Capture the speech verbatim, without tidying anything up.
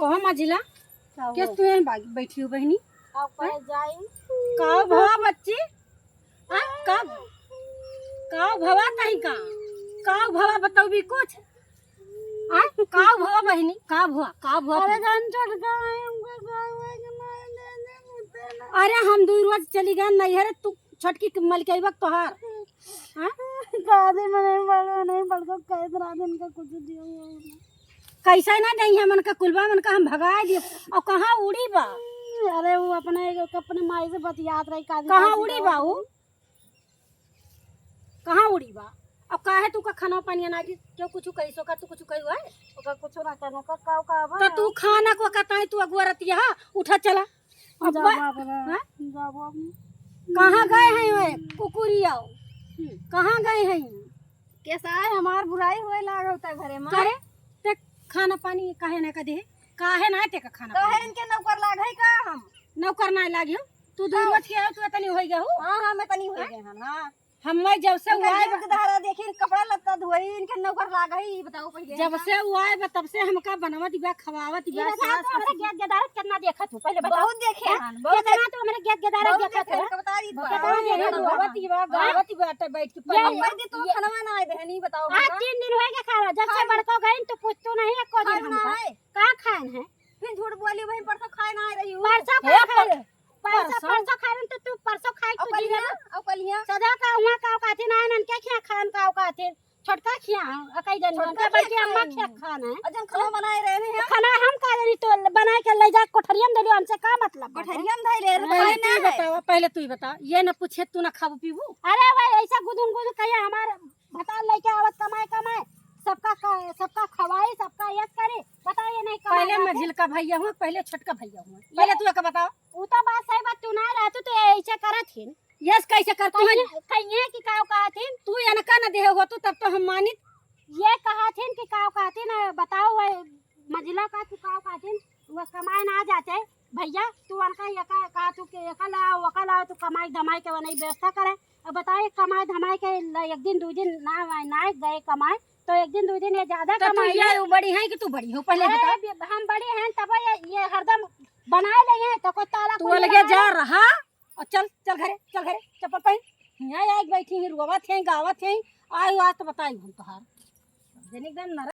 कहो मझिला, का केस हो? तू यहीं बाग-, बैठी हो बहिनी? का कहे जाई? का भवा बच्ची? आ, का, का भवा तही का? का भवा बतौबी कुछ? आ, का भवा बहिनी? का भवा? का भवा अरे तू? जान छोटका है, हमको गाँव है कि मार दे दे, मुझे ना। अरे हम दुई रोज चली गए नैहर, तू छोटकी के मलकैबक तोहार। हाँ? दादी में नहीं पढ़ो, नहीं पढ़ो, कह इतना दिन का कुछ दियो। कैसे ना दई है, मन का कुलबा, मन का हम भगाए दिए। और कहाँ उड़ी बा? अरे वो अपने, अपने माई से बतियात रही, काजी कहाँ काजी उड़ी का बा वो? कहाँ उड़ी बा? और काहे तू का खाना पानी ना दी? क्यों कुछ कही सो का, तू कुछ कही है? ओका कुछ ना कहना का, का, का बा? तो तू खाना को कहता है, तू अगुआ रहती है, उठा चला। अब जा बा-, बाप रे, हाँ? जा बाप। कहाँ गए हैं वे कुकुरी आओ? हम्म। कहाँ गए हैं? कैसा है हमार बुराई होए लागल होता घरे में? करे, ते खाना पानी काहे ना का दे? काहे ना ते का खाना काहे पानी? इनके नौकर लाग है का हम? नौकर ना लागी हो। तू दू हाँ। रोज के आओ, तू इतनी होई गए हो। हाँ, हाँ, मैं इतनी होई हाँ? गए हन, हाँ। हम्मे जब से इनका हुआ है गेट के दहारा देखी, कपड़ा लत्ता धोई, इनके नौकर लाग है, ई बताओ पहिले जब हमरा। से हुआ है, तब से हमका बनवत बा, खवावत ई बा, बताओ सास तो हमरे ससुर। गेट गदारत कितना देखत हो, पहिले बताओ। बहुत देखे हैं? हन, बहुत कितना देखे। तो हमरे गेट गदारत बहुत देखत देखे हो? हैं, बता दी तो। कितना देखे हैं? रोवत ही बा, हाँ? गावत ही बा, तो बैठ के ये, पढ़िया। ये, ये तो ये। खनवा ना आए देहनी, बताओ आज भला। तीन दिन होए के खा रहा, जब से खाए बड़को गई तो पूछतो नहीं एको दिन खाए ना हमका। आए। का खाए हैं? फिर झूठ बोली, वही परसों खाए ना आए रही हूँ। परसों हे का खाए? पर-, परसों, परसों। परसों खाए तो तू परसों खाए और तू कलिया, दिन और कलिया। सदा का हुआ का कहती ना, इनके क्या खान का कहती। छोटका खिया, अकई जन छोटका उनका बल्कि खिया अम्मा खाए। खिया खाना है। और जब खाना बनाए रहे हैं। खाना हम का जानी तो बनाए के ले जा कोठरिया में देलियो, हमसे का मतलब बा? कोठरिया में धइले रहे, पहले खाए तू ही ना है। बतावा, पहले तू ही बता, ये न पूछे तू न खाबू पीबू। अरे भाई ऐसा गुदुन गुदुन कहिया हमार भतार लेके आवत कमाए कमाए, सबका ख-, सबका खवाई, सबका यस करे, बताओ ये नहीं कमाए पहले जाते? मझिलका भैया हुआ, पहले छोटका भैया हुआ, ये पहले तू एक बताओ। उ तो बात सही बात, तू ना रहतू तो ऐसे करत हिन। यस कैसे करतू कहिए, हन? कहिए कि का कहत हिन? तू इनका न देहे हो तू तब तो हम मानित। ये कहत हिन कि का कहत हिन, बताओ वो मझिला का तू का कहत हिन, वो कमाए ना जाते भैया, तू उनका ये का, का तू के एका लाओ, ओका लाओ, तू कमाई धमाई के वनई व्यवस्था करे। अब बताओ, ये कमाई धमाई के ल-, एक दिन दू दिन ना, ना गए कमाए, तो एक दिन दू दिन ये ज्यादा तो तू कमाई ये है। बड़ी है कि तू बड़ी हो, पहले अरे, बता। बे-, हम बड़ी हैं, तब ये, ये हरदम बनाए ले हैं, तो कोई ताला तू खोल के अलगे लगा जा ले। रहा। और चल, चल घरे, चल घरे, चप्पल पहन। यहाँ आके बैठी हैं, रोवत हैं, गावत हैं, आयु आज तो बताई हम तोहार। जनिक दम नरक